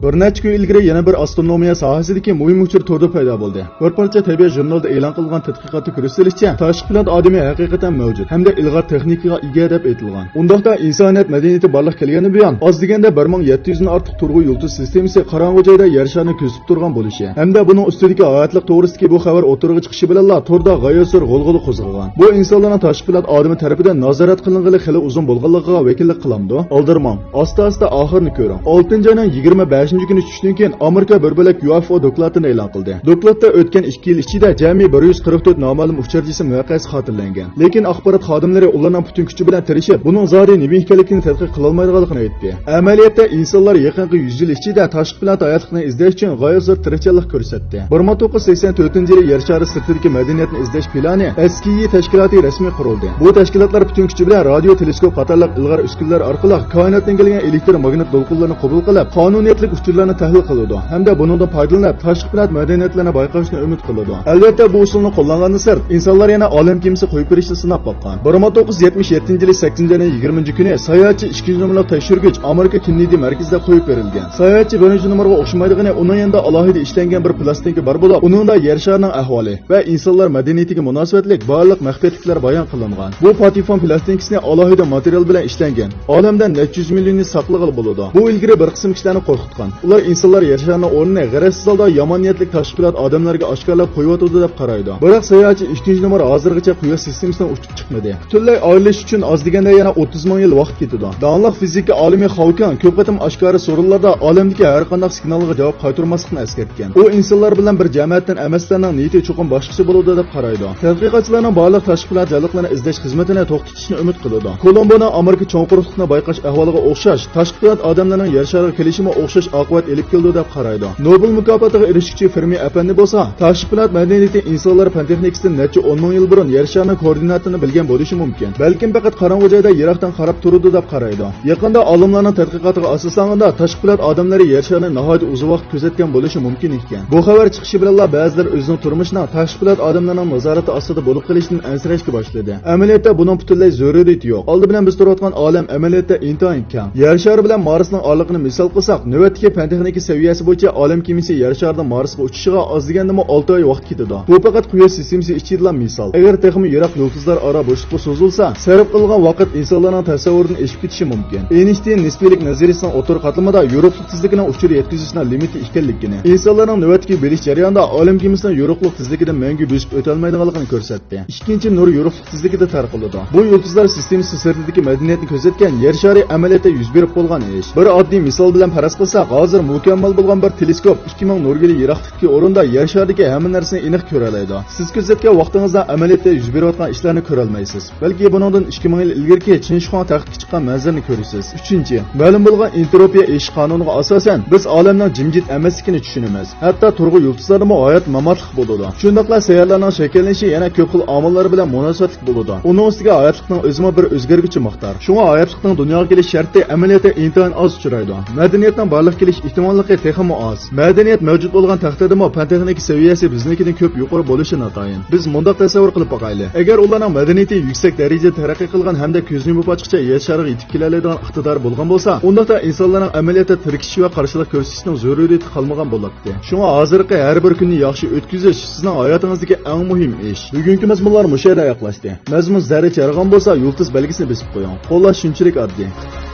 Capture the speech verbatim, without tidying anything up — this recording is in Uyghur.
بىر نەچچە كۈن ئىلگىرى يەنە بىر ئاسترونومىيە ساھەسىدىكى مۇھىم ئۇچۇر توردا پەيدا بولدى. بىر پارچە تەبىئەت ژۇرنىلىدا ئېلان قىلغان تەتقىقاتتا كۆرسىتىلىشىچە، تاشقى پلانېتا ئادىمى ھەقىقەتەن مەۋجۇت ھەمدە ئىلغار تېخنىكىغا ئىگە دەپ ئېيتىلغان. ئۇنداقتا ئىنسانىيەت مەدەنىيىتى بارلىققا كەلگەندىن بۇيان، ئاز دېگەندە بىر مىڭ يەتتە يۈزدىن ئارتۇق تۇرغۇ يۇلتۇز سىستېمىسى قاراڭغۇ جايدا يەر شارىنى كۆزىتىپ تۇرغان بولۇشى ھەمدە بۇنىڭ ئۈستىدىكى ھاياتلىق توغرىسىدىكى بۇ خەۋەر ئوتتۇرىغا چىقىشى بىلەنلا توردا غايەت زور غۇلغۇلا قوزغىغان. بۇ ئىنسانلارنىڭ تاشقى پلانېتا ئادىمى تەرىپىدىن نازارەت قىلىنغىلى خېلى ئۇزۇن بولغانلىقىغا ۋەكىللىك قىلامدۇ؟ ئالدىرىماڭ، ئاستا-ئاستا ئاخىرىنى كۆرۈڭ. ئالتىنچى ئاينىڭ يىگىرمە بەشىنچى كۈنى چۈشتىن كېيىن ئامېرىكا بىر بۆلەك يۇ ئېف ئو دوكلاتىنى ئېلان قىلدى. دوكلاتتا ئۆتكەن ئىككى يىل ئىچىدە جەمئىي بىر يۈز قىرىق تۆت نامەلۇم ئۇچار جىسىم ۋەقەسى خاتىرىلەنگەن. لېكىن ئاخبارات خادىملىرى ئۇلارنىڭ پۈتۈن كۈچى بىلەن تىرىشىپ، بۇنىڭ زادى نېمە ئىكەنلىكىنى تەتقىق قىلالمايدىغانلىقىنى ئېيتتى. ئەمەلىيەتتە ئىنسانلار يېقىنقى يۈز يىل ئىچىدە تاشقى پلانېتا ھاياتلىقىنى ئىزدەش ئۈچۈن غايەت زور تىرىشچانلىق كۆرسەتتى. بىر مىڭ توققۇز يۈز سەكسەن تۆتىنچى يىلى يەر شارى سىرتىدىكى مەدەنىيەتنى ئىزدەش پىلانى، ئەس كېي ئى تەشكىلاتى رەسمىي قۇرۇلدى. بۇ تەشكىلاتلار پۈتۈن كۈچى بىلەن رادىيو تېلېسكوپ قاتارلىق ئىلغار ئۈسكۈنىلەر ئارقىلىق كائىناتتىن كەلگەن ئېلېكتر ماگنىت دولقۇنلىرىنى قوبۇل قىلىپ، قانۇنىيەتلىك ئۇچۇرلارنى تەھلىل قىلىدۇ ھەمدە بۇنىڭدىن پايدىلىنىپ، تاشقى پلانېتا مەدەنىيەتلىرىنى بايقاشنى ئۈمىد قىلىدۇ. ئەلۋەتتە، بۇ ئۇسۇلنى قوللانغاندىن سىرت، ئىنسانلار يەنە ئالەم كېمىسى قويۇپ بېرىشنى سىناپ باققان. بىر مىڭ توققۇز يۈز يەتمىش يەتتىنچى يىلى سەككىزىنچى ئاينىڭ يىگىرمىنچى كۈنى ساياھەتچى ئىككىنچى نومۇرلۇق تەكشۈرگۈچ ئامېرىكا كېننېدى مەركىزىدە قويۇپ بېرىلگەن. ساياھەتچى بىرىنچى نومۇرغا ئوخشىمايدىغىنى، ئۇنىڭ يېنىدا ئالاھىدە ئىشلەنگەن بىر پلاستىنكا بار بولۇپ، ئۇنىڭدا يەر شارىنىڭ ئەھۋالى ۋە ئىنسانلار مەدەنىيىتىگە مۇناسىۋەتلىك بارلىق مەخپىيەتلىكلەر بايان قىلىنغان. بۇ پاتېفون پلاستىنكىسىنى ئالاھىدە ماتېرىيال بىلەن ئىشلەنگەن. ئالەمدە نەچچە يۈز مىليوننى ساقلىغىلى بولىدۇ. بۇ ئىلگىرى بىر قىسىم كىشىلەرنى قورقۇتقان. ئۇلار ئىنسانلار ياشايدىغان ئورنىنى غەرەزسىز ھالدا يامان نىيەتلىك تاشقى پلانېتا ئادەملەرگە ئاشكارىلاپ قويۇۋاتىدۇ دەپ قارايدۇ. بىراق ساياھەتچى ئىككىنچى نومۇر ھازىرغىچە قۇياش سىستېمىسىدىن ئۇچۇپ چىقمىدى. پۈتۈنلەي ئايرىلىش ئۈچۈن ئاز دېگەندە يەنە ئوتتۇز مىڭ يىل ۋاقىت كېتىدۇ. داڭلىق فىزىكا ئالىمى خاۋكىڭ كۆپ قېتىم ئاشكارا سورۇنلاردا ئالەمدىكى ھەر قانداق سىگنالغا جاۋاب قايتۇرماسلىقنى ئەسكەرتكەن. ئۇ ئىنسانلار بىلەن بىر جەمەتتىن ئەمەسلەرنىڭ نىيىتى چوقۇم باشقىچە بولىدۇ دەپ قارايدۇ. تەتقىقاتچىلارنىڭ بارلىق تاشقى پلانېتا جانلىقلىرىنى ئىزدەش خىزمىتىنى توختىتىشنى ئۈمىد قىلىدۇ. كولومبونىڭ ئامېرىكا چوڭ قۇرۇقلۇقنى بايقاش ئەھۋالىغا ئوخشاش، تاشقى پلانېتا ئادەملىرىنىڭ يەر شارىغا كېلىشىمۇ ئوخشاش ئاقىۋەت ئېلىپ كېلىدۇ دەپ قارايدۇ. نوبېل مۇكاپاتىغا ئېرىشكۈچى فېرمى ئەپەندى بولسا، تاشقى پلانېتا مەدەنىيىتى ئىنسانلار پەن تېخنىكىسىدىن نەچچە ئون مىڭ يىل بۇرۇن يەر شارىنىڭ كوئوردىناتىنى بىلگەن بولۇشى مۇمكىن. بەلكىم پەقەت قاراڭغۇ جايدا يىراقتىن قاراپ تۇرىدۇ دەپ قارايدۇ. يېقىندا ئالىملارنىڭ تەتقىقاتىغا ئاساسلانغاندا، تاشقى پلانېتا ئادەملىرى يەر شارىنى ناھايىتى ئۇزۇن ۋاقىت كۆزەتكەن بولۇشى مۇمكىن ئىكەن. بۇ خەۋەر چىقىشى بىلەنلا بەزىلەر ئۆزىنىڭ تۇرمۇشىنىڭ تاشقى پلانېتا ئادەملىرىنىڭ نازارىتى ئاستىدا بولۇپ قېلىشىدىن ئەنسىرەشكە باشلىدى. ئەمەلىيەتتە بۇنىڭ پۈتۈنلەي زۆرۈرىيىتى يوق. ئالدى بىلەن بىز تۇرۇۋاتقان ئالەم ئەمەلىيەتتە ئىنتايىن كەڭ. يەر شارى بىلەن مارسنىڭ ئارىلىقىنى مىسال قىلساق، نۆۋەتتىكى پەن تېخنىكا سەۋىيەسى بويىچە ئالەم كېمىسى يەر شارىدىن مارسقا ئۇچۇشىغا ئاز دېگەندىمۇ ئالتە ئاي ۋاقىت كېتىدۇ. بۇ پەقەت قۇياش سىستېمىسى ئىچىدىلا مىسال. ئەگەر تېخىمۇ يىراق يۇلتۇزلار ئارا بوشلۇققا سوزۇلسا، سەرپ قىلغان ۋاقىت ئىنسانلارنىڭ تەسەۋۋۇرىدىن ئېشىپ كېتىشى مۇمكىن. ئېينىشتىين نىسپىيلىك نەزەرىيىسىنىڭ ئوتتۇرا قاتلىمىدا يورۇقلۇق تېزلىكىنىڭ ئۇچۇر يەتكۈزۈشىنىڭ لىمىتى ئىكەنلىكىنى، ئىنسانلارنىڭ نۆۋەتتىكى بېرىش جەريانىدا ئالەم كېمىسىنىڭ يورۇقلۇق تېزلىكىدىن مەڭگۈ بۆسۈپ ئۆتەلمەيدىغانلىقىنى كۆرسەتتى. ئىككىنچى نۇر يورۇقلۇق تېزلىكىدە تارقىلىدۇ. بۇ يۇلتۇزلار سىستېمىسى سىرتىدىكى مەدەنىيەتنى كۆزەتكەن يەر شارى ئەمەلىيەتتە يۈز بېرىپ بولغان ئىش. بىر ئاددىي مىسال بىلەن پەرەز قىلساق، ھازىر مۇكەممەل بولغان بىر تېلېسكوپ ئىككى مىڭ نۇر يىلى يىراقلىقتىكى ئورۇندا يەر شارىدىكى ھەممە نەرسىنى ئېنىق كۆرەلەيدۇ. سىز كۆزەتكەن ۋاقتىڭىزدا ئەمەلىيەتتە يۈز بېرىۋاتقان ئىشلارنى كۆرەلمەيسىز. بەلكى بۇنىڭدىن ئىككى مىڭ يىل ئىلگىرىكى چىن شىخۇاڭ تەختكە چىققان مەنزىرىنى كۆرىسىز. ئۈچىنچى، مەلۇم بولغان ئېنتروپىيە ئېشىش قانۇنىغا ئاساسەن، بىز ئالەمنىڭ جىمجىت ئەمەسلىكىنى چۈشىنىمىز. ھەتتا تۇرغۇ يۇلتۇزلاردىمۇ ھايات ماماتلىق بولىدۇ. شۇنداقلا سەييارىلەرنىڭ شەكىللىنىشى يەنە كۆپ خىل ئامىللار بىلەن مۇناسىۋەتلىك بولىدۇ. ئۇنىڭ ئۈستىگە ھاياتلىقنىڭ ئۆزىمۇ بىر ئۆزگەرگۈچى مىقدار. شۇڭا ھاياتلىقنىڭ دۇنياغا كېلىش شەرتى ئەمەلىيەتتە ئىنتايىن ئاز ئۇچرايدۇ. مەدەنىيەتنىڭ بارلىققا كېلىش ئېھتىماللىقى تېخىمۇ ئاز. مەدەنىيەت مەۋجۇت بولغان تەقدىردىمۇ پەن تېخنىكا سەۋىيەسى بىزنىڭكىدىن كۆپ يۇقىرى بولۇشى ناتايىن. بىز مۇنداق تەسەۋۋۇر قىلىپ باقايلى. ئەگەر ئۇلارنىڭ مەدەنىيىتى يۈكسەك دەرىجىدە تەرەققىي قىلغان ھەمدە كۆز يۇمۇپ ئاچقۇچە يەر شارىغا يېتىپ كېلەلەيدىغان ئىقتىدارى بولغان بولسا، ئۇنداقتا ئىنسانلارنىڭ ئەمەلىيەتتە تىركىشىش ۋە قارشىلىق كۆرسىتىشنىڭ زۆرۈرىيىتى قالمىغان بولاتتى. شۇڭا ھازىرقى ھەر بىر كۈننى ياخشى ئۆتكۈزۈش سىزنىڭ ھاياتىڭىزدىكى ئەڭ مۇھىم ئىش. بۈگۈنكى مەزمۇنلار مۇشۇ يەردە ئاياغلاشتى. مەزمۇن زەررىچە يارىغان بولسا، يۇلتۇز بەلگىسىنى بېسىپ قويۇڭ. خۇلاس شۇنچىلىك ئاددىي.